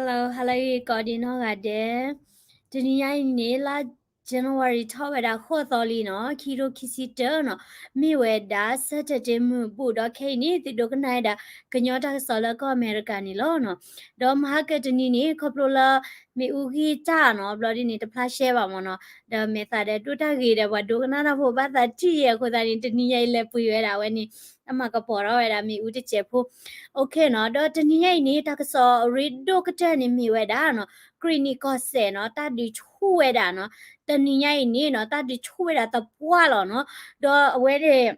Hello, hello ကိးဒံနီၢ်ဂၤဒဲး, တနံၤညါအံၤန့ၣ် လါ January ထီၣ်ဝဲဒၣ်ဃိးသီလံနီၤ, ခံကထိခံဆံတၢနီၤ, မ့ၢ်ဝဲဒၣ် Saturday မုၢ်ဘူး, ဒီးခဲအံၤန့ၣ် သုဒိကနၣ်ဝဲဒၣ် ကညီတၢ်ကစီၣ်လၢကီၢ်အမဲရကၤန့ၣ်လီၤနီၤ. ဒီးမဟါကတနံၤန့ၣ် ခီဖျိလၢ မ့ၣ်အူဂံၢ်တၢ်နီၤ, ဘျီဒ်န့ၣ် တဖျါရှဲဘၣ်မ့ၢ်နီၤ, ဒီးမဲာ်သးဒီးဒိၣ်တၢ်ဂ့ၤဒီး ပှၤဒိကနၣ်တၢ်ဖိဘၣ်သးထံၣ်ယဲအဃိသတးန့ၣ် တနံၤညါအံၤလဲၤပှ့ၤဝဲဒၣ်ဝဲန့ၣ် အမၤကပီၤထီၣ်ဝဲဒၣ်မ့ၣ်အူတစဲးဖိ. OK နီၤ, ဒီးတနံၤညါအံၤန့ၣ် တၢ်ကစီၣ်အရ့ဒိၣ်ကတၢၢ်န့ၣ်မ့ၢ်ဝဲဒၣ်နီၤ, ကရံၣ်နံၣ်ကီၢ်စဲၣ်နီၤ, တၢ်ဒုးဆူၣ်ဝဲဒၣ်နီၤ, တနံၤညါအံၤန့ၣ်နီၤ, တၢ်ဒုးဆူၣ်ဝဲဒၣ်သပှၢ်လီၤနီၤ. ဒီးအဝဲန့ၣ်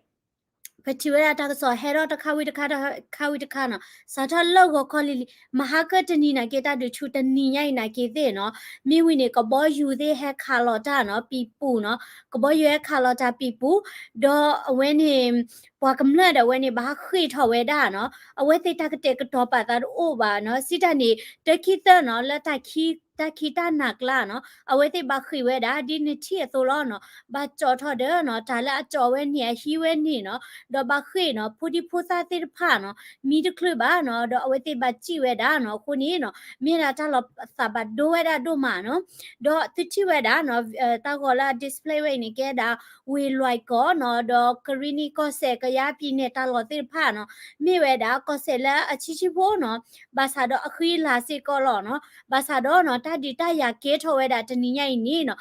ပထံၣ်ဝဲဒၣ်တၢ်ကစီၣ်ဟဲထီၣ်တခါဝံၤတခါ တခါဝံၤတခါနီၤ, စးထီၣ်လၢဂီၤခီလံၤလံၤ, မဟါကတနံၤနာ်က့ တၢ်ဒုးဆူၣ်, တနံၤညါအံၤနာ်က့သ့ၣ်နီၤ, မ့ၢ်ဝံၤန့ၣ် ကဘီယူၤသ့ၣ်ဟဲခးလီၤတၢ်နီၤ, ပံၤပူၤနီၤ, ကဘီယူၤဟဲခးလီၤတၢ်ပံၤပူၤ, ဒီးအဝဲန့ၣ် ပှၤကမျၢၢ်ဒၣ်ဝဲန့ၣ် ဘၣ်ဃ့ၢ်ထီၣ်ဝဲဒၣ်နီၤ, အဝဲသ့ၣ်တၢ်ကတဲာ်ကတီၤပာ်သးတအိၣ်ဘၣ်နီၤ, စံးတၢ်န့ၣ် တခံသၢနီၤ, လၢတၢ်ခံ တၢ်ခံတၢ်နၤကျါနီၤ, အဝဲသ့ၣ်ဘၣ်ဃ့ၢ်ဝဲဒၣ် ဒ်နထံၣ်အသိးလီၤနီၤ, ဘၣ်ကၠီၣ်ထီၣ်ဒီးနီၤ, တၢ်လၢအကၠီၣ်ဝဲန့ၣ် အဟံးဝဲန့ၣ်နီၤ, ဒီးဘၣ်ဃ့ၢ်နီၤ, ဖိဒံဖိသၣ်သ့ၣ်တဖၣ်နီၤ, မံတချုးဘၣ်နီၤ, ဒီးအဝဲသ့ၣ်ဘၣ်စံၣ်ဝဲဒၣ်နီၤ, အဃိန့ၣ်နီၤ, မ့ၢ်ဒၣ်တၢ်လီၤသးဘၣ်ဒိဝဲဒၣ်ဒိၣ်မးနီၤ. ဒီးသုထံၣ်ဝဲဒၣ်နီၤ, တၢ်ဂီၤလၢအ display ဝဲအံၤန့ၣ် ကဲဒၣ် ဝ့ၢ်လွဲၢ်ကီၢ်နီၤ, ဒီးကရံၣ်နံၣ်ကီၢ်စဲၣ် ကယါပံၤနဲၣ်တၢ်လီၢ်သ့ၣ်တဖၣ်နီၤ, မ့ၢ်ဝဲဒၣ်ကီၢ်စဲၣ်လၢအဆံးဆံးဖိနီၤ, ဘၣ်ဆၣ်ဒီးအဃံအလၤစ့ၢ်ကီးလီၤနီၤ, ဘၣ်ဆၣ်ဒီးနီၤ, တၢ်ဒုးတၢ်ယၤကဲထီၣ်ဝဲဒၣ်တနံၤညါအံၤန့ၣ်နီၤ,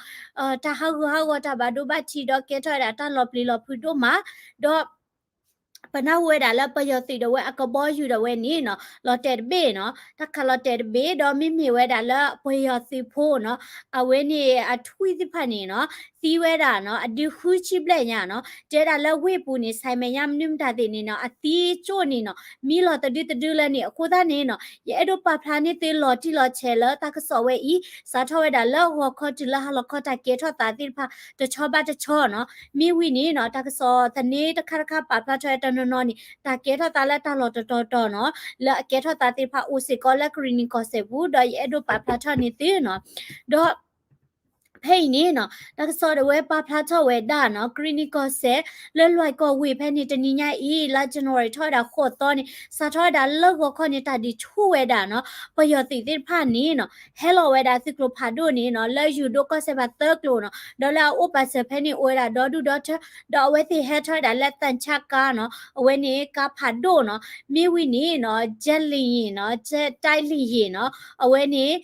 တၢ်ဟးဂူာ်ဟးဂီၤတၢ်ဘၣ်ဒိဘၣ်ထံးဒီးကဲထီၣ်ဝဲဒၣ်တၢ်လီၤပျံၤလီၤဖုးဒိၣ်မး, ဒီး ပနၢ်ဟူဝဲဒၣ်လၢပယီၤသုးဒၣ်ဝဲအကဘီယူၤဒၣ်ဝဲန့ၣ်နီၤ, လီၤတဲာ်တဘ့ၣ်နီၤ, တၢ်ခးလီၤတဲာ်တဘ့ၣ် ဒီးမ့မ့ၢ်ဝဲဒၣ်လၢပယီၤသုးဖိနီၤ, အဝဲန့ၣ်အထွံၣ်သ့ၣ်တဖၣ်န့ၣ်နီၤ, သံဝဲဒၣ်နီၤ, အဒုဃုဆံဘျဲၣ်ညါနီၤ, တဲဒၣ်လၢဝ့ၢ်ပူၤန့ၣ် ဆဲးမဲာ်ညါမနုၤမတၤသ့ၣ်န့ၣ်နီၤ, အသံကၠိၣ်န့ၣ်နီၤ, မံလီၤတဒုတဒုလၢန့ၣ် အဃိသတးန့ၣ်နီၤ, ယအဲၣ်ဒိးပာ်ဖျါန့ၢ်သုလီၤတံၢ်လီၤဆဲးလၢတၢ်ကစီၣ်ဝဲအံၤ, စးထီၣ်ဝဲဒၣ်လၢဂီၤခီတုၤလၢဟါလီၤခီ တၢ်ကဲထီၣ်သးသ့ၣ်တဖၣ် တဆီဘၣ်တဆီနီၤ, မ့ၢ်ဝံၤန့ၣ်နီၤ, တၢ်ကစီၣ်သန့တခါတခါပာ်ဖျါထီၣ်တနီၤနီၤန့ၣ် တၢ်ကဲထီၣ်သးလၢတၢ်လီၢ်တတီၤတီၤနီၤ, လၢအကဲထီၣ်သးသ့ၣ်တဖၣ်အိၣ်စ့ၢ်ကီးလၢကရံၣ်နံၣ်ကီၢ်စဲၣ်ပူၤ ဒီးယအဲၣ်ဒိးပာ်ဖျါထီၣ်န့ၢ်သုနီၤ, ဒီး ဖဲအံၤန့ၣ်နီၤ, တၢ်ကစီၣ်ဒၣ်ဝဲပာ်ဖျါထီၣ်ဝဲဒၣ်နီၤ, ကရံၣ်နံၣ်ကီၢ်စဲၣ် လၢလွဲၢ်ကီၢ်ဝ့ၢ်ဖဲန့ၣ် တနံၤညါအံၤ လါ January ထီၣ်ဝဲဒၣ်ဃိးသီန့ၣ် စးထီၣ်ဝဲဒၣ်လၢဂီၤခီန့ၣ် တၢ်ဒုးဆူၣ်ဝဲဒၣ်နီၤ, ပယီၤသုးသ့ၣ်တဖၣ်န့ၣ်နီၤ, ဟဲလီၤဝဲဒၣ်သုးကျိၤဖးဒိၣ်န့ၣ်နီၤ, လၢယူၤဒိၣ်ကီၢ်စဲၣ်ဖးသၢကျိၤနီၤ, ဒီးလၢအအိၣ်ပာ်စၢၤဖဲန့ၣ်အိၣ်ဝဲဒၣ်ဒီဒူၣ်ဒီထၢ, ဒီးအဝဲသ့ၣ်ဟဲထီၣ်ဝဲဒၣ်လၢသၣ်ဆၣ်ကါနီၤ, အဝဲန့ၣ်ကါဖးဒိၣ်နီၤ, မ့ၢ်ဝံၤန့ၣ်နီၤ, ဂျက်လံယံာ်နီၤ, ဂျက်တိုက်လံယံာ်နီၤ, အဝဲန့ၣ်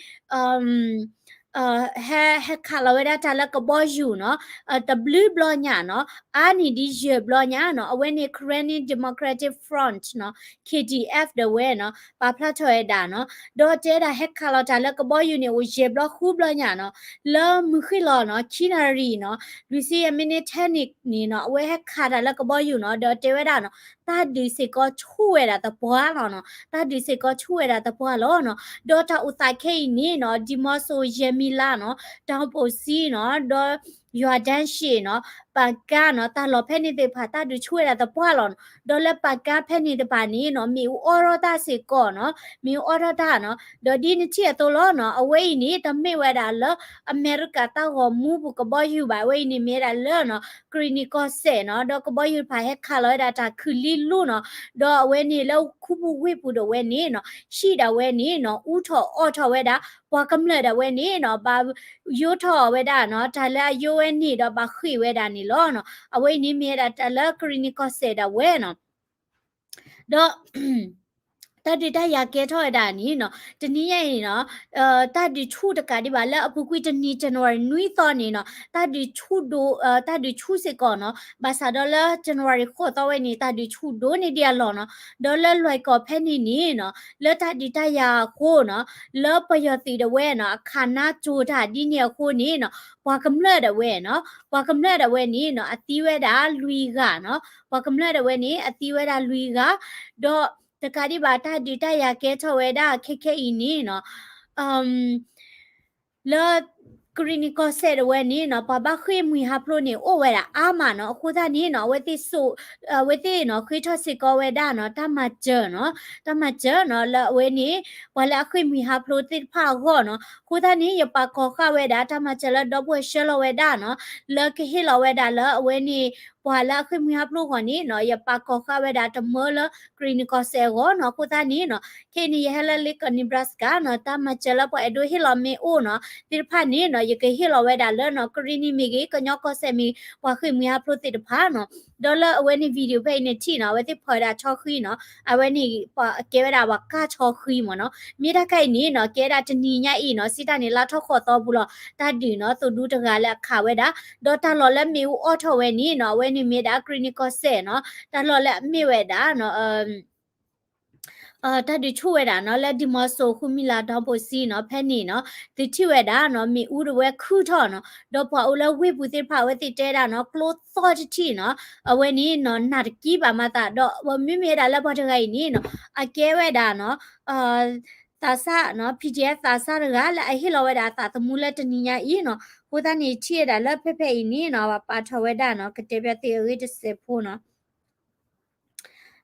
ဟဲ ဟဲခးလီၤဝဲဒၣ်တၢ်လၢကဘီယူၤနီၤ, တဘျုးဘျီညါနီၤ, အါန့ၢ်ဒ်ယဲၢ်ဘျီညါနီၤ, အဝဲန့ၣ် Karen Democratic Front နီၤ, K D F ဒၣ်ဝဲနီၤ, ပာ်ဖျါထီၣ်ဝဲဒၣ်နီၤ, ဒီးတဲဒၣ်ဟဲခးလီၤတၢ်လၢကဘီယူၤန့ၣ် အိၣ်ယဲၢ်ဘျီဃုဘျီညါနီၤ, လၢမုၢ်ဃ့ၢ်လီၤနီၤ, ခံနၣ်ရံၣ်နီၤ, လွံၢ်ဆံယဲၢ်မံးနံးထဲန့ၣ်န့ၣ်နီၤ, အဝဲဟဲခးတၢ်လၢကဘီယူၤနီၤ, ဒီးတဲဝဲဒၣ်နီၤ, တၢ်ဒုးစ့ၢ်ကီးဆူၣ်ဝဲဒၣ်သပှၢ်လီၤနီၤ, တၢ်ဒုးစ့ၢ်ကီးဆူၣ်ဝဲဒၣ်သပှၢ်လီၤနီၤ, ဒီးတၢ်အိၣ်သးခဲအံၤန့ၣ်နီၤ, ဒံၣ်မီစိၤယဲၢ်မံၤလါနီၤ, တၢ်ပိာ်စံနီၤ, ဒီးယွၤဒၢၣ်ရှ့ၣ်နီၤ, ပၣ်ကါနီၤ, တၢ်လီၢ်ဖဲန့ၣ်သ့ၣ်တဖၣ် တၢ်ဒုးဆူၣ်ဝဲဒၣ်သပှၢ်လီၤနီၤ, ဒီးလၢပၣ်ကါဖဲန့ၣ်တဖၣ်န့ၣ်နီၤ, မ့ၣ်အူအီၣ်ထီၣ်တၢ်စ့ၢ်ကီးနီၤ, မ့ၣ်အူအီၣ်ထီၣ်တၢ်နီၤ, ဒီးဒ်နထံၣ်အသိးလီၤနီၤ, အဝဲအံၤန့ၣ် တမ့ၢ်ဝဲဒၣ်လၢ အမဲရကၤတၢ်ဂီၤမူပူၤကဘီယူၤဘၣ်, အဝဲအံၤန့ၣ်မ့ၢ်ဝဲဒၣ်လၢနီၤ, ကရံၣ်နံၣ်ကီၢ်စဲၣ်နီၤ, ဒီးကဘီယူၤတဖၣ်ဟဲခးလီၤဝဲဒၣ်တၢ်ခုၣ်လံလူနီၤ, ဒီးအဝဲန့ၣ်လၢခူပူၤဝ့ၢ်ပူၤဒၣ်ဝဲန့ၣ်နီၤ, ဟံၣ်ဒၣ်ဝဲန့ၣ်နီၤ, အူထီၣ်အီၣ်ထီၣ်ဝဲဒၣ်, ပှၤကမျၢၢ်ဒၣ်ဝဲန့ၣ်နီၤ, ဘၣ်ယိးထီၣ်ဝဲဒၣ်နီၤ, တၢ်လၢအယိးဝဲန့ၣ်ဒီးဘၣ်ဃ့ၢ်ဝဲဒၣ်န့ၣ်လီၤနီၤ, အဝဲအံၤန့ၣ်မ့ၢ်ဝဲဒၣ်တၢ်လၢကရံၣ်နံၣ်ကီၢ်စဲၣ်ဒၣ်ဝဲနီၤ ဒီး တၢ်ဒုးတၢ်ယၤကဲထီၣ်ဝဲဒၣ်န့ၣ်နီၤ, တနံၤညါအံၤနီၤ, တၢ်ဒုးဆူၣ်တကးဒံးဘၣ် လၢအပူၤကွံာ်တနံၤ January နွံသီန့ၣ်နီၤ, တၢ်ဒုးဆူၣ်ဒိၣ်, တၢ်ဒုးဆူၣ်စ့ၢ်ကီးနီၤ, ဘၣ်ဆၣ်ဒီးလၢ January ဃိးသီဝဲန့ၣ် တၢ်ဒုးဆူၣ်ဒိၣ်န့ၢ်ဒံးအလီၢ်နီၤ, ဒီးလၢလွဲၢ်ကီၢ်ဖဲန့ၣ်န့ၣ်နီၤ, လၢတၢ်ဒုးတၢ်ယၤအဃိနီၤ, လၢပယီၤသုးဒၣ်ဝဲနီၤ, အခးနါစိၤတၢ်ဒ်န့ၣ်အဃိန့ၣ်နီၤ, ပှၤကမျၢၢ်ဒၣ်ဝဲနီၤ, ပှၤကမျၢၢ်ဒၣ်ဝဲန့ၣ်နီၤ, အသံဝဲဒၣ်လွံၢ်ဂၤနီၤ, ပှၤကမျၢၢ်ဒၣ်ဝဲန့ၣ် အသံဝဲဒၣ်လွံၢ်ဂၤ, ဒီးတကးဒံးဘၣ် တၢ်ဒုးတၢ်ယၤကဲထီၣ်ဝဲဒၣ်ခဲခဲအံၤန့ၣ်နီၤ, လၢကရံၣ်နံၣ်ကီၢ်စဲၣ်ဒၣ်ဝဲန့ၣ်နီၤ, ပှၤဘၣ်ဃ့ၢ်မှံဟးဖျိးန့ၣ် အိၣ်ဝဲဒၣ်အါမးနီၤ, အဃိသတးန့ၣ်နီၤ, အဝဲသ့ၣ်စိာ်, အဝဲသ့ၣ်နီၤ, ဃ့ထီၣ်စ့ၢ်ကီးဝဲဒၣ်နီၤ, တၢ်မၤစၢၤနီၤ, တၢ်မၤစၢၤနီၤ, လၢအဝဲန့ၣ် ပှၤလၢအဃ့ၢ်မှံဟးဖျိးသ့ၣ်တဖၣ်အဂီၢ်နီၤ, အဃိသတးန့ၣ် ယပာ်ကီၤဃာ်ဝဲဒၣ် တၢ်မၤစၢၤလၢဒီပုၢ်ဝဲၢ်ဆှၢလီၤဝဲဒၣ်နီၤ, လၢကဟ့ၣ်လီၤဝဲဒၣ်လၢအဝဲန့ၣ် ပှၤလၢအဃ့ၢ်မှံဟးဖျိးအဂီၢ်န့ၣ်နီၤ ယပာ်ကီၤဃာ်ဝဲဒၣ်တမၢလၢကရံၣ်နံၣ်ကီၢ်စဲၣ်အဂီၢ်နီၤ. အဃိသတးန့ၣ်နီၤ ခဲအံၤန့ၣ် ယဟဲလၢ Lincoln Nebraska နီၤ တၢ်မၤစၢၤလၢပှၤအဲၣ်ဒိးဟ့ၣ်လီၤမ့ၣ်အူနီၤ သ့ၣ်တဖၣ်န့ၣ်နီၤ ယကဟ့ၣ်လီၤဝဲဒၣ်လၢနီၤ ကရံၣ်နံၣ်မ့ၢ်ဂ့ၤ ကညီကီၢ်စဲၣ်မ့ၢ်ဂ့ၤ ပှၤဃ့ၢ်မှံဟးဖျိးသ့ၣ်တဖၣ်နီၤ. ဒီးလၢအဝဲန့ၣ် video ဖဲအံၤန့ၣ်ထံၣ်နီၤ အဝဲသ့ၣ်ဖီၣ်ဝဲဒၣ်ဆီဃံနီၤ အဝဲန့ၣ်ပှၤကဲဝဲဒၣ်ပှၤကၢ်ဆီဃံမ့ၢ်နီၤ. မ့ၢ်တၢ်ခါအံၤန့ၣ်နီၤ ကဲဒၣ်တနံၤညါအံၤနီၤ စံးတၢ်န့ၣ် လါထီၣ်ဃိးသီပူၤလီၤ တၢ်ဒုးနီၤ သိၣ်ဒူတဂၤလၢအခးဝဲဒၣ် ဒီးတၢ်လီၢ်လၢမ့ၣ်အူအီၣ်ထီၣ်ဝဲန့ၣ်နီၤ အဝဲန့ၣ်မ့ၢ်ဒၣ်ကရံၣ်နံၣ်ကီၢ်စဲၣ်နီၤ တၢ်လီၢ်လၢအမ့ၢ်ဝဲဒၣ်နီၤ တၢ်ဒုးဆူၣ်ဝဲဒၣ်နီၤ လၢဒံၣ်မီၤစိၤဃုမံၤလၤဒီဖိစံနီၤ ဖဲန့ၣ်နီၤ သုထံၣ်ဝဲဒၣ်နီၤ မ့ၣ်အူဒၣ်ဝဲခုၣ်ထီၣ်နီၤ ဒီးပှၤအိၣ်လၢဝ့ၢ်ပူၤသ့ၣ်တဖၣ် အဝဲသ့ၣ်တဲဒၣ်နီၤ ကျိသီၣ်တထံၣ်နီၤ အဝဲန့ၣ်နီၤ နၢ်တကံဘၣ်မၤသး ဒီးမ့မ့ၢ်ဝဲဒၣ်လၢပှၤတဂၤအံၤန့ၣ်နီၤ အကဲဝဲဒၣ်နီၤ သးစၢ်နီၤ PDF သးစၢ်တဂၤလၢအဟ့ၣ်လီၤဝဲဒၣ်အသးသမူလၢတနံၤညါအံၤနီၤ. အဃိသတးန့ၣ် ထံၣ်ဝဲဒၣ်လၢဖဲဖဲအံၤန့ၣ်နီၤ ပာ်ထီၣ်ဝဲဒၣ်နီၤ ကတဲဘၣ်သ့ၣ်အဂ့ၢ်တစဲးဖိနီၤ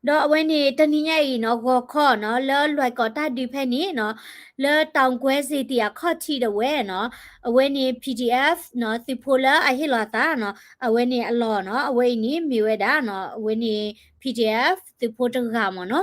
ဒီးအဝဲန့ၣ် တနံၤညါအံၤနီၤ ဂီၤခီနီၤ လၢလွဲၢ်ကီၢ်တၢ်ဒုးဖဲန့ၣ်နီၤ လၢတၢ်ကွဲစ့တံၢ်အခီၣ်ထံးဒၣ်ဝဲနီၤ အဝဲန့ၣ် PDF နီၤ သုးဖိလၢအဟ့ၣ်လီၤအသးနီၤ အဝဲန့ၣ်အလီၢ်နီၤ အဝဲအံၤန့ၣ်မ့ၢ်ဝဲဒၣ်နီၤ အဝဲန့ၣ် PDF သုးဖိတဂၤမ့ၢ်နီၤ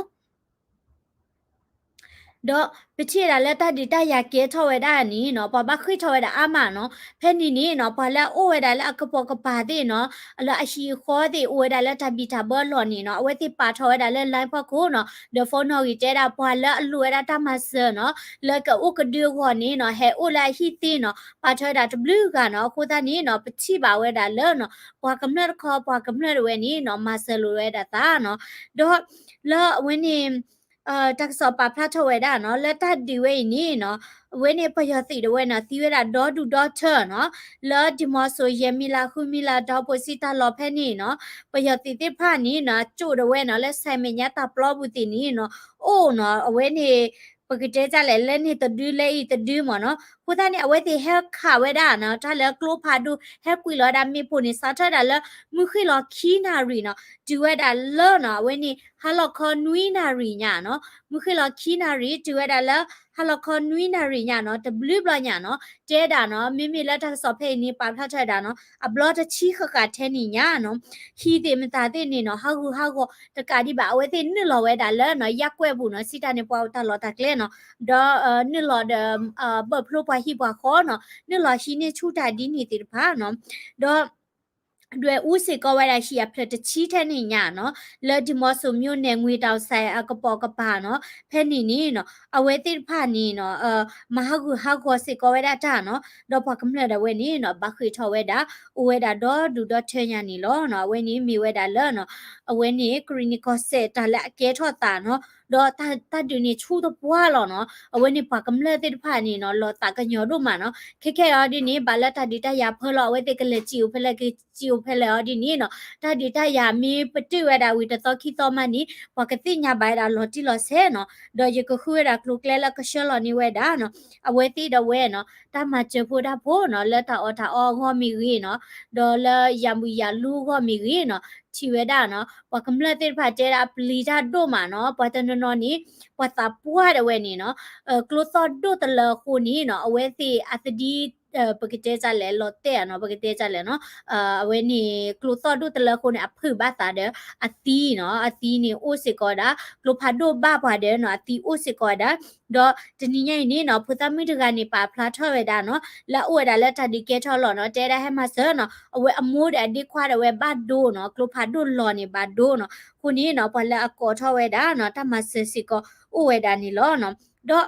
ဒီးပထံၣ်ဝဲဒၣ်လၢတၢ်ဒုးတၢ်ယၤကဲထီၣ်ဝဲဒၣ်န့ၣ်နီၤ ပှၤဘၣ်ဃ့ၢ်ထီၣ်ဝဲဒၣ်အါမးနီၤ ဖဲန့ၣ်န့ၣ်နီၤ ပှၤလၢအအိၣ်ဝဲဒၣ်လၢအကပိာ်ကပၤသ့ၣ်နီၤ လၢအဟံၣ်အဃီသ့ၣ် အိၣ်ဝဲဒၣ်လၢတၢ်ဘံၣ်တၢ်ဘၢအလီၢ်န့ၣ်နီၤ အဝဲသ့ၣ်ပာ်ထီၣ်ဝဲဒၣ်လၢ line ဖီခိၣ်နီၤ ဒီး phone နီၣ်ဂံၢ်တဲဒၣ် ပှၤလၢအလိၣ်ဝဲဒၣ်တၢ်မၤစၢၤနီၤ လၢကအိၣ်ကဒုအဂီၢ်န့ၣ်နီၤ ဟဲအိၣ်လၢအဟံၣ်သ့နီၤ ပာ်ထီၣ်ဝဲဒၣ်တဘျုးဂၤနီၤ အဃိသတးန့ၣ်နီၤ ပထံၣ်ဘၣ်ဝဲဒၣ်လၢနီၤ ပှၤကမျၢၢ်တခီ ပှၤကမျၢၢ်တဝဲန့ၣ်နီၤ မၤစၢၤလိာ်ဝဲဒၣ်သးနီၤ ဒီးလၢအဝဲန့ၣ် တၢ်ကစီၣ်ပာ်ဖျါထီၣ်ဝဲဒၣ်နီၤ လၢတၢ်ဒုးဝဲအံၤန့ၣ်နီၤ အဝဲန့ၣ်ပယီၤသုးတဝဲနီၤ သံဝဲဒၣ်ဒီဒူၣ်ဒီထၢနီၤ လၢဒံၣ်မီၤစိၤယဲၢ်မံၤလါ ဃုမံၤလါ ဒီဖိစံတၢ်လီၢ်ဖဲန့ၣ်နီၤ ပယီၤသုးသ့ၣ်တဖၣ်န့ၣ်နီၤ ကၠိၣ်တဝဲနီၤ လၢစဲမဲာ်ညါတၢ်ပျီပူၤသ့ၣ်န့ၣ်နီၤ အိၣ်နီၤ အဝဲန့ၣ် ပကတဲဒ်လဲၣ် လၢန့ၣ်တဒုလၢအံၤတဒုမ့ၢ်နီၤ အဃိသတးန့ၣ် အဝဲသ့ၣ်ဟဲခးဝဲဒၣ်နီၤ တၢ်လၢကျိဖးဒိၣ် ဟဲကွံာ်လီၤဝဲဒၣ်မ့ၣ်ပိၢ်န့ၣ် စးထီၣ်ဝဲဒၣ်လၢ မုၢ်ဃ့ၢ်လီၤခံနၣ်ရံၣ်နီၤ တုၤဝဲဒၣ်လၢနီၤ အဝဲန့ၣ် ဟါလီၤခီနွံနၣ်ရံၣ်ညါနီၤ မုၢ်ဃ့ၢ်လီၤခံနၣ်ရံၣ် တုၤဝဲဒၣ်လၢ ဟါလီၤခီနွံနၣ်ရံၣ်ညါနီၤ တဘျုးဘျီညါနီၤ တဲဒၣ်နီၤ မ့မ့ၢ်လၢတၢ်ကစီၣ်ဖဲအံၤန့ၣ် ပာ်ဖျါထီၣ်ဝဲဒၣ်နီၤ အဘျီတဆံဃၣ်ဃၣ်ထဲန့ၣ်ညါနီၤ ဟံၣ်သ့ၣ်မတၤသ့ၣ်န့ၣ်နီၤ ဟးဂူာ်ဟးဂီၤတကးဒံးဘၣ် အဝဲသ့ၣ်နုာ်လီၤဝဲဒၣ်လၢနီၤ ယၣ်ကွဲၢ်ပူၤနီၤ စံးတၢ်န့ၣ် ပှၤအိၣ်တၢ်လီၢ်တၢ်ကျဲနီၤ ဒီးနုာ်လီၤဒီး ဘၢၣ်ဖျိပှၤဟံၣ်ပှၤဃီနီၤ နုာ်လီၤဟံးန့ၢ်ဆူၣ်တၢ်ဒ်န့ၣ်သ့ၣ်တဖၣ်နီၤ ဒီး ဒွဲၣ်အူစ့ၢ်ကီးဝဲဒၣ်ဟံၣ်အဖျၢၣ်တဆံထဲန့ၣ်ညါနီၤ လၢဒံၣ်မီၤစိၤ မြို့နယ် ငွေတောင်ဆိုင်အကပိာ်ကပၤနီၤ ဖဲန့ၣ်န့ၣ်နီၤ အဝဲသ့ၣ်တဖၣ်န့ၣ်နီၤ မၤဟးဂူာ်ဟးဂီၤစ့ၢ်ကီးဝဲဒၣ်တၢ်နီၤ ဒီးပှၤကမျၢၢ်ဒၣ်ဝဲန့ၣ်နီၤ ဘၣ်ဃ့ၢ်ထီၣ်ဝဲဒၣ် အိၣ်ဝဲဒၣ်ဒီဒူၣ်ဒီထၢညါန့ၣ်လီၤ. အဝဲန့ၣ်မ့ၢ်ဝဲဒၣ်လၢနီၤ အဝဲန့ၣ် ကရံၣ်နံၣ်ကီၢ်စဲၣ်တၢ်လၢအကဲထီၣ်သးနီၤ ဒီးတၢ်ဒုးန့ၣ်ဆူၣ်တပှၢ်လီၤနီၤ အဝဲန့ၣ်ပှၤကမျၢၢ်သ့ၣ်တဖၣ်န့ၣ်နီၤ လီၤသးကညီၤဒိၣ်မးနီၤ ခဲခဲအံၤဒ်န့ၣ် ဘၣ်လၢတၢ်ဒုးတၢ်ယၤဖၢလီၤ အဝဲသ့ၣ်ကလဲၤစံာ်အိၣ်ဖဲလဲၣ် ကစံာ်အိၣ်ဖဲလဲၣ်အီၤဒ်န့ၣ်နီၤ တၢ်ဒုးတၢ်ယၤမ့ၢ်ပတုာ်ဝဲဒၣ်ဝံၤတသီခံသီမးန့ၣ် ပှၤကသ့ၣ်ညါဘၣ်ဝဲဒၣ်လီၤတံၢ်လီၤဆဲးနီၤ ဒီးယကဃုဝဲဒၣ်ကျိၤကျဲလၢကဆှၢလီၤန့ၢ်ဝဲဒၣ်နီၤ အဝဲသ့ၣ်ဒၣ်ဝဲနီၤ တၢ်မၤစၢၤဖိတၢ်ဖိနီၤ လၢတၢ်အီၣ်တၢ်အီအဂီၢ်မ့ၢ်ဂ့ၤနီၤ ဒီးလၢယၤမုၢ်ယၤလူအဂီၢ်မ့ၢ်ဂ့ၤနီၤ ထံၣ်ဝဲဒၣ်နီၤ ပှၤကမျၢၢ်သ့ၣ်တဖၣ်တဲဒၣ်အပျံၤတၢ်ဒိၣ်မးနီၤ ပှၤတနီၤနီၤန့ၣ် ပှၤသးပှၢ်ဒၣ်ဝဲန့ၣ်နီၤ ကျိသီၣ်ဒိၣ်တလၢအဃိန့ၣ်နီၤ အဝဲသ့ၣ်အသဒံ ပကတဲဒ်လဲၣ် လီၤတဲာ်နီၤ ပကတဲဒ်လဲၣ်နီၤ အဝဲန့ၣ် ကျိသီၣ်ဒိၣ်တလၢအဃိန့ၣ် အဖုးဘၣ်သးဒီးအသံနီၤ အသံန့ၣ်အိၣ်စ့ၢ်ကီးဒၣ် ကျိဖးဒိၣ်ဘၣ်ပှၤဒီးနီၤ အသံအိၣ်စ့ၢ်ကီးဒၣ် ဒီးတနံၤညါအံၤန့ၣ်နီၤ ဖိသၣ်မုၣ်တဂၤန့ၣ် ပာ်ဖျါထီၣ်ဝဲဒၣ်နီၤ လၢအအိၣ်ဝဲဒၣ်လၢတၢ်ဒုးကဲထီၣ်အလီၢ်နီၤ တဲဒၣ်ဟဲမၤစၢၤနီၤ အဝဲအမိၢ်ဒီးအဒ့ခွါဒၣ်ဝဲဘၣ်ဒိနီၤ ကျိဖးဒိၣ်လီၤန့ၣ်ဘၣ်ဒိနီၤ အဃိန့ၣ်နီၤ ပှၤလၢအကိးထီၣ်ဝဲဒၣ်နီၤ တၢ်မၤစၢၤစ့ၢ်ကီးအိၣ်ဝဲဒၣ်န့ၣ်လီၤနီၤ ဒီး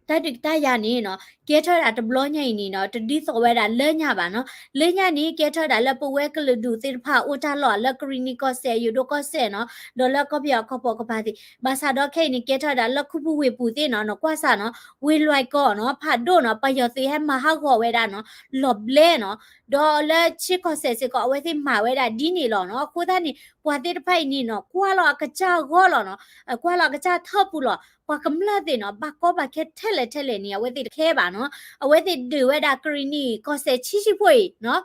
တၢ်ဒုးတၢ်ယၤန့ၣ်နီၤ ကဲထီၣ်ဝဲဒၣ်တဘျီညါအံၤန့ၣ်နီၤ တဒ်သိးဝဲဒၣ်လၢညါဘၣ်နီၤ လၢညါန့ၣ် ကဲထီၣ်ဝဲဒၣ်လၢပဝဲကလုာ်ဒူၣ်သ့ၣ်တဖၣ်အိၣ်တၢ်လီၢ်လၢကရံၣ်နံၣ်ကီၢ်စဲၣ် ယိၤဒိၣ်ကီၢ်စဲၣ်နီၤ ဒီးလၢကီၢ်ပယီၤကီၢ်ပူၤကပၤသ့ၣ် ဘၣ်ဆၣ်ဒီးခဲအံၤန့ၣ် ကဲထီၣ်ဝဲဒၣ်လၢခူပူၤဝ့ၢ်ပူၤသ့ၣ်နီၤ နကွၢ်စၢ်နီၤ ဝ့ၢ်လွဲၢ်ကီၢ်နီၤ ဖးဒိၣ်နီၤ ပယီၤသုးဟဲမၤဟးဂီၤဝဲဒၣ်နီၤ လီၤဘျဲနီၤ ဒီးလၢဆ့ကီၢ်စဲၣ်စ့ၢ်ကီး အဝဲသ့ၣ်မၤဝဲဒၣ်ဒ်န့ၣ်လီၤနီၤ အဃိသတးန့ၣ် ပှၤသ့ၣ်တဖၣ်အံၤန့ၣ်နီၤ ကွၢ်လီၤအကစၢ်အဂီၢ်လီၤနီၤ ကွၢ်လီၤအကစၢ်ထၢၣ်ပူၤလီၤ ပှၤကမျၢၢ်သ့ၣ်နီၤ ဘၣ်ကီဘၣ်ခဲထဲလဲၣ်ထဲလဲၣ်န့ၣ် အဝဲသ့ၣ်တခဲဘၣ်နီၤ အဝဲသ့ၣ်ဒုးဝဲဒၣ်ကရံၣ်နံၣ်ကီၢ်စဲၣ်ဆံးဆံးဖိအံၤနီၤ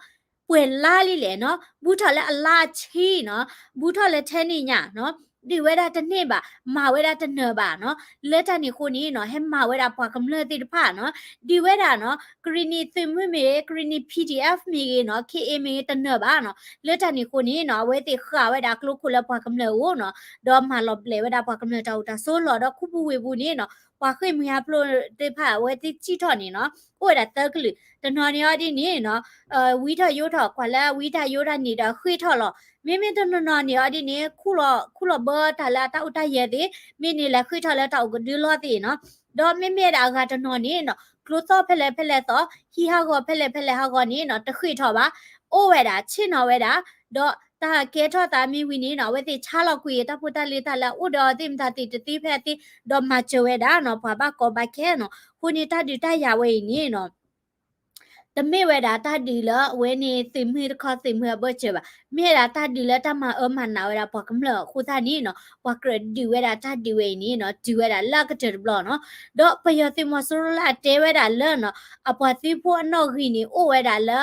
ပှဲၤလါလံလဲၣ်နီၤ ဘူးထီၣ်လၢအလါအဆံနီၤ ဘူးထီၣ်လၢထဲန့ၣ်ညါနီၤ ဒုးဝဲဒၣ်တန့ၢ်ဘၣ်, မၤဝဲဒၣ်တနၢၤဘၣ်နီၤ. လၢတၢ်န့ၣ်အဃိန့ၣ်နီၤ ဟဲမၤဝဲဒၣ်ပှၤကမျၢၢ်သ့ၣ်တဖၣ်နီၤ, ဒုးဝဲဒၣ်နီၤ ကရံၣ်နံၤသုးမုၢ်မ့ၢ်ဂ့ၤ ကရံၣ်နံၤ PDF မ့ၢ်ဂ့ၤနီၤ KA မ့ၢ်ဂ့ၤ တနၢၤဘၣ်နီၤ. လၢတၢ်န့ၣ်အဃိန့ၣ်နီၤ အဝဲသ့ၣ်ဃၣ်ဝဲဒၣ်ကျိခိၣ်လၢပှၤကမျၢၢ်အအိၣ်နီၤ, ဒီးမၤလီၤဘျဲးဝဲဒၣ်ပှၤကမျၢၢ်တၢ်အိၣ်တၢ်ဆိးလီၤ. ဒီးခူပူၤဝ့ၢ်ပူၤန့ၣ်နီၤ ပှၤဃ့ၢ်မှံဟးဖျိးသ့ၣ်တဖၣ် အဝဲသ့ၣ်စံၣ်ထီၣ်န့ၣ်နီၤ အိၣ်ဝဲဒၣ်သၢကလုာ်. တနီၤန့ၣ်အီၤဒ်န့ၣ်နီၤ ဝံထီၣ်ယိထီၣ် ကွၢ်လၢဝံတၢ်ယိတၢ်န့ၣ်ဒီးဃ့ၢ်ထီၣ်လီၤ. မ့မ့ၢ်တနီၤနီၤန့ၣ်အီၤဒ်န့ၣ် ခူၣ်လီၤဘၢတၢ်လၢအတၢ်အိၣ်တၢ်ယၢၤသ့ၣ်, မ့ၢ်န့ၣ်လဲၤဃ့ၢ်ထီၣ်လၢတၢ်အိၣ်ကဒုလီၢ်သ့ၣ်နီၤ. ဒီးမ့မ့ၢ်ဒၣ်အဂၤတနီၤန့ၣ်နီၤ ကျိသီၣ်ဖဲလဲၣ်ဖဲလဲၣ်သီ, ဟံၣ်ဟးဂီၤဖဲလဲၣ်ဖဲလဲၣ်ဟးဂီၤန့ၣ်နီၤ တဃ့ၢ်ထီၣ်ဘၣ်, အိၣ်ဝဲဒၣ် ဆ့ၣ်နီၤဝဲဒၣ်, ဒီးတၢ်ကဲထီၣ်သးမ့ၢ်ဝံၤန့ၣ်နီၤ အဝဲသ့ၣ်ဆါလီၤကွံာ်တၢ်ဖိတၢ်လံၤတၢ်လၢအအိၣ်ဒီးအီၤသ့ၣ်မတၤသ့ၣ်တသ့ဖဲအသ့, ဒီးမၤစၢၤဝဲဒၣ်နီၤ ပှၤဘၣ်ကီဘၣ်ခဲနီၤ. အဃိန့ၣ်တၢ်ဒုးတၢ်ယၤဝဲအံၤန့ၣ်နီၤ တမ့ၢ်ဝဲဒၣ်တၢ်ဒုးလၢအဝဲန့ၣ်သုးမုၢ်တခီသုးမုၢ်အဘၢၣ်စၢၤဘၣ်, မ့ၢ်ဝဲဒၣ်တၢ်ဒုးလၢတၢ်မၤအၢမၤနးဝဲဒၣ်ပှၤကမျၢၢ်အဃိသတးန့ၣ်နီၤ ပှၤကြၢးဒုးဝဲဒၣ်တၢ်ဒုးဝဲအံၤန့ၣ်နီၤ ဒုးဝဲဒၣ်လၢအကတၢၢ်တဘျီနီၤ. ဒီးပယီၤသုးမီၤစိရိၤလၢအတဲဝဲဒၣ်လၢနီၤ အပှၤသုးဖိအနီၣ်ဂံၢ်န့ၣ် အိၣ်ဝဲဒၣ်လၢ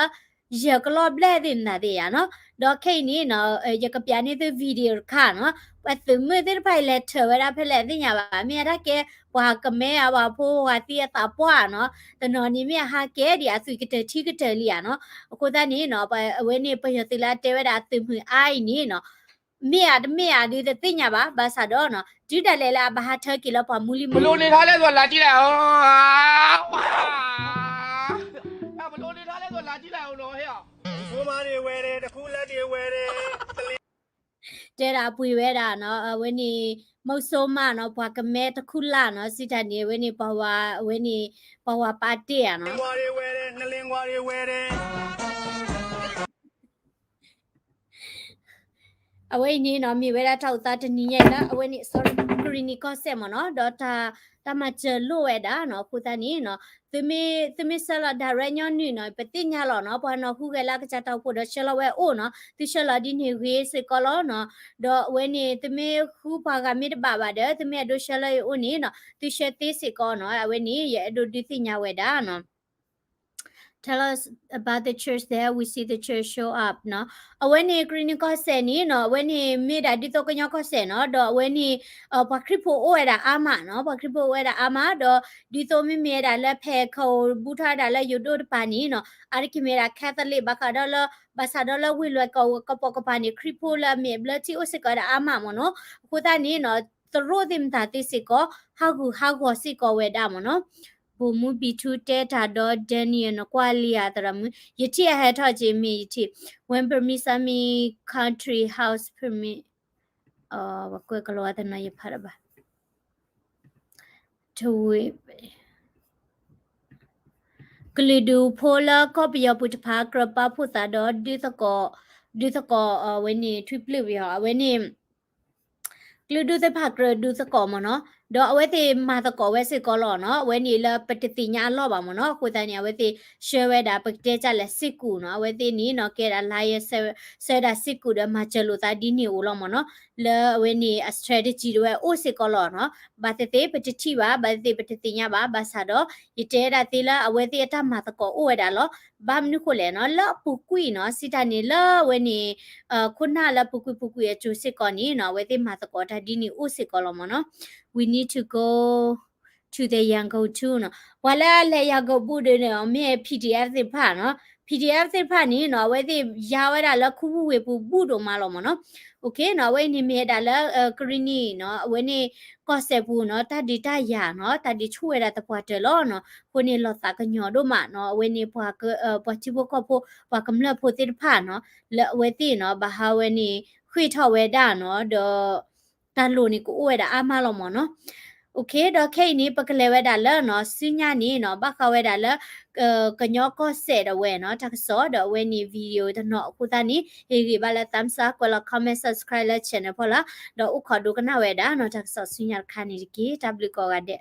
ယဲၢ်ကလီၢ်ဘျဲၣ်သ့ၣ်မတၤသ့ၣ်ယၤနီၤ. ဒီးခဲအံၤန့ၣ်နီၤ ယကပျးန့ၢ်သု video တခါနီၤ, ပှၤသုးမုၢ်သ့ၣ်တဖၣ်အံၤလဲၤထၢၣ်ဝဲဒၣ်ဖဲလဲၣ်သ့ၣ်ညါဘၣ်, မ့ၢ်အတၢ်ကဲ ပှၤကမဲအပှၤဖိဝၤသံအသးပှၢ်နီၤ, တနီၤန့ၣ်မ့ၢ်အဟးကဲဒံးအသွံၣ်ကတၢၢ်ထံကတၢၢ်လံဧါနီၤ. အဃိသတးန့ၣ်နီၤ အဝဲန့ၣ်ပယီၤသုးလၢအတဲဝဲဒၣ်အသုးမုၢ်အါအံၤန့ၣ်နီၤ မ့ၢ်အတမ့ၢ်အဒုးတသ့ၣ်ညါဘၣ်, ဘၣ်ဆၣ်ဒီးနီၤ တုၤဒၣ်လဲာ်လၢအဘၣ်ဟးထၢက့ၤလၢပှၤမူလံမူလဲၢ် ပလိၣ်န့ၢ်ထါလဲၣ်သိးလါတံၢ်လဲၣ်ဧိၤ, ပလိၣ်န့ၢ်ထါလဲၣ်သိးလါတံၢ်လဲၣ်ဧိၤနီၤ, မုဆိမးဒံးဝဲဒၣ် တခူလၢဒံးဝဲဒၣ် တဲဒၣ်ပှ့ၤဝဲဒၣ်နီၤ အဝဲန့ၣ် မုဆိမးနီၤ ပှၤကမဲတခူလၢ်နီၤ စံးတၢ်န့ၣ် အဝဲန့ၣ်ပှၤဝၤ အဝဲန့ၣ် ပှၤဝၤပာ်တ့ၢ်ဧါနီၤ အဝဲအံၤန့ၣ်နီၤ မ့ၢ်ဝဲဒၣ်တၢ်အိၣ်သးတနံၤညါအံၤလၢ အဝဲန့ၣ် sorry ကရံၣ်နံၤကီၢ်စဲၣ်မ့ၢ်နီၤ ဒီးတၢ် တၢ်မၤစၢၤလိာ်ဝဲဒၣ်နီၤ အဃိသတးန့ၣ်နီၤ သုမ့ၢ် သုမ့ၢ်ဆှၢလီၤ direct ညီနုၢ်နီၤ ပသ့ၣ်ညါလီၤနီၤ ပှၤနီၢ်ဟူဂဲၤလၢအကစၢ်တၢ်အိၣ်ဖှိၣ်ဒီးဆှၢလီၤဝဲအိၣ်နီၤ သုဆှၢလီၤဒ်န့ၣ်ဂ့ၤစ့ၢ်ကီးလီၤနီၤ ဒီးအဝဲန့ၣ် သုမ့ၢ်ဃုပှၤဂၤမ့ၢ်တဘၣ်ဘၣ်ဒီး သုမ့ၢ်အဲၣ်ဒိးဆှၢလီၤအံၤအိၣ်န့ၣ်နီၤ သုဆှၢသ့စ့ၢ်ကီးနီၤ အဝဲန့ၣ် ယအဲၣ်ဒိးဒုးသ့ၣ်ညါဝဲဒၣ်နီၤ Tell us about the church there. We see the church show up နီၤ. အဝဲန့ၣ် ကရံၣ်နံၤကီၢ်စဲၣ်န့ၣ်နီၤ အဝဲန့ၣ်မ့ၢ်ဒၣ်ဒ်သိးကညီကီၢ်စဲၣ်နီၤ ဒီးအဝဲန့ၣ် ပှၤခရံာ်ဖိအိၣ်ဝဲဒၣ်အါမးနီၤ ပှၤခရံာ်ဖိအိၣ်ဝဲဒၣ်အါမး ဒီးဒ်သိးမ့မ့ၢ်ဝဲဒၣ်လၢဖဲခီဘူၣ်ထီၣ်ဝဲဒၣ်လၢယိၤဒိၣ်တပၤန့ၣ်နီၤ အါတက့ၢ်မ့ၢ်ဝဲဒၣ် Catholic ဘၣ်ဃးဒီးလၢ ဘၣ်ဆၣ်ဒီးလၢဝ့ၢ်လွဲၢ်ကီၢ်ကပီၤကပၤန့ၣ် ခရံာ်ဖိလၢအမ့ၢ်အဘျၢထံအိၣ်စ့ၢ်ကီးဝဲဒၣ်အါမးမ့ၢ်နီၤ အဃိသတးန့ၣ်နီၤ သရိာ်သ့ၣ်မတၤသ့စ့ၢ်ကီး ဟးဂူာ်ဟးဂီၤစ့ၢ်ကီးဝဲဒၣ်မ့ၢ်နီၤ ဗိုလ်မှူး ဘီထူ တဲတၢ်ဒီး Daniel နကွၢ်လံဧါ သရၣ်မုၣ် ယထံၣ်အဟဲထီၣ်က့ၤမ့ၢ်ယထံၣ် When permit submit country house permit ဝဲကွဲကလီၤဝဲသနာ်ယဖးတဘၣ် ထဝ့ ကလုာ်ဒူၣ်ဖိလၢကီၢ်ပယီၤပူၤတဖၣ် ကြၢးပာ်ဖှိၣ်သးဒီးဒုးသကိး ဒုးသကိး အဝဲန့ၣ် ထွံၣ်ပျုၢ်ပယီၤ အဝဲန့ၣ် ကလုာ်ဒူၣ်သ့ၣ်တဖၣ်ကြၢးဒုးသကိးမ့ၢ်နီၤ ဒီးအဝဲသ့ၣ်မၤသကိးဝဲစ့ၢ်ကီးလီၤနီၤ အဝဲန့ၣ်လၢပတသ့ၣ်ညါအလီၢ်ဘၣ်မ့ၢ်နီၤ အဃိသတးန့ၣ် အဝဲသ့ၣ်ဆှၢဝဲဒၣ် ပကတဲတၢ်လဲၣ် စ့ၢ်ကီးနီၤ အဝဲသ့ၣ်န့ၣ်နီၤ ကဲဒၣ် liaison ဆှၢဒၣ်စ့ၢ်ကီးဒီးမၤစၢၤလိာ်သးဒ်န့ၣ်အိၣ်လီၤမ့ၢ်နီၤ လၢအဝဲန့ၣ် အ strategy တဝဲအိၣ်စ့ၢ်ကီးလီၤနီၤ ဘၣ်သ့ၣ်သ့ၣ်ပတထံၣ်ဘၣ် ဘၣ်သ့ၣ်သ့ၣ်ပတသ့ၣ်ညါဘၣ် ဘၣ်ဆၣ်ဒီး ယတဲဒၣ်သ့လၢအဝဲသ့ၣ်အတၢ်မၤသကိးအိၣ်ဝဲဒၣ်လီၤ ဘၣ်မနုၤဃိလဲၣ်နီၤ လၢအပူၤကွံာ်နီၤ စံးတၢ်န့ၣ်လၢအဝဲန့ၣ် ခိၣ်နၢ်လၢပူၤကွံာ်ပူၤကွံာ်အစိၤစ့ၢ်ကီးန့ၣ်နီၤ အဝဲသ့ၣ်မၤသကိးတၢ်ဒ်န့ၣ်အိၣ်စ့ၢ်ကီးလီၤမ့ၢ်နီၤ We need to go to the Yangon too နီၤ ပှၤလၢအလဲၤ Yangon ဘူးဒုးန့ၣ် မ့ၢ် PDF သ့ၣ်တဖၣ်နီၤ PDF သ့ၣ်တဖၣ်န့ၣ်နီၤ အဝဲသ့ၣ်ယါဝဲဒၣ်လၢခူပူၤဝ့ၢ်ပူၤဘူးဒိၣ်မးလီၤမ့ၢ်နီၤ OK နီၤ အဝဲအံၤန့ၣ်မ့ၢ်ဝဲဒၣ်လၢ ကရံၣ်နံၤနီၤ အဝဲန့ၣ် ကီၢ်စဲၣ်ပူၤနီၤ တၢ်ဒုးတၢ်ယၤနီၤ တၢ်ဒုးဆူၣ်ဝဲဒၣ်သပှၢ်တၢၢ်လီၤနီၤ အဃိန့ၣ်လီၤသးကညီၤဒိၣ်မးနီၤ အဝဲန့ၣ် ပှၤထံဖိကီၢ်ဖိ ပှၤကမျၢၢ်ဖိသ့ၣ်တဖၣ်နီၤ လၢအဝဲသ့ၣ်နီၤ ဘၣ်ဟးဝဲန့ၣ် ဃ့ၢ်ထီၣ်ဝဲဒၣ်နီၤ ဒီး တၢ်လိၣ်န့ၣ်ကအိၣ်ဝဲဒၣ်အါမးလီၤမ့ၢ်နီၤ OK ဒီးခဲအံၤန့ၣ် ပကလဲၤဝဲဒၣ်လၢနီၤ ဆူညါန့ၣ်နီၤ ဘၣ်ဃးဝဲဒၣ်လၢ ကညီကီၢ်စဲၣ်ဒၣ်ဝဲနီၤ တၢ်ကစီၣ်ဒီးအဝဲန့ၣ် video တနီၤအဃိသတးန့ၣ် ဟ့ၣ်ဂံၢ်ဘၣ်လၢ thumbs up ကွဲးလီၤ comment subscribe လၢ channel ဖီလာ် ဒီးအိၣ်ခိးဒိကနၣ်ဝဲဒၣ်နီၤ တၢ်ကစီၣ်ဆူညါတခါန့ၣ်တက့ၢ် တၢ်ဘျုးကိးဂၤဒဲး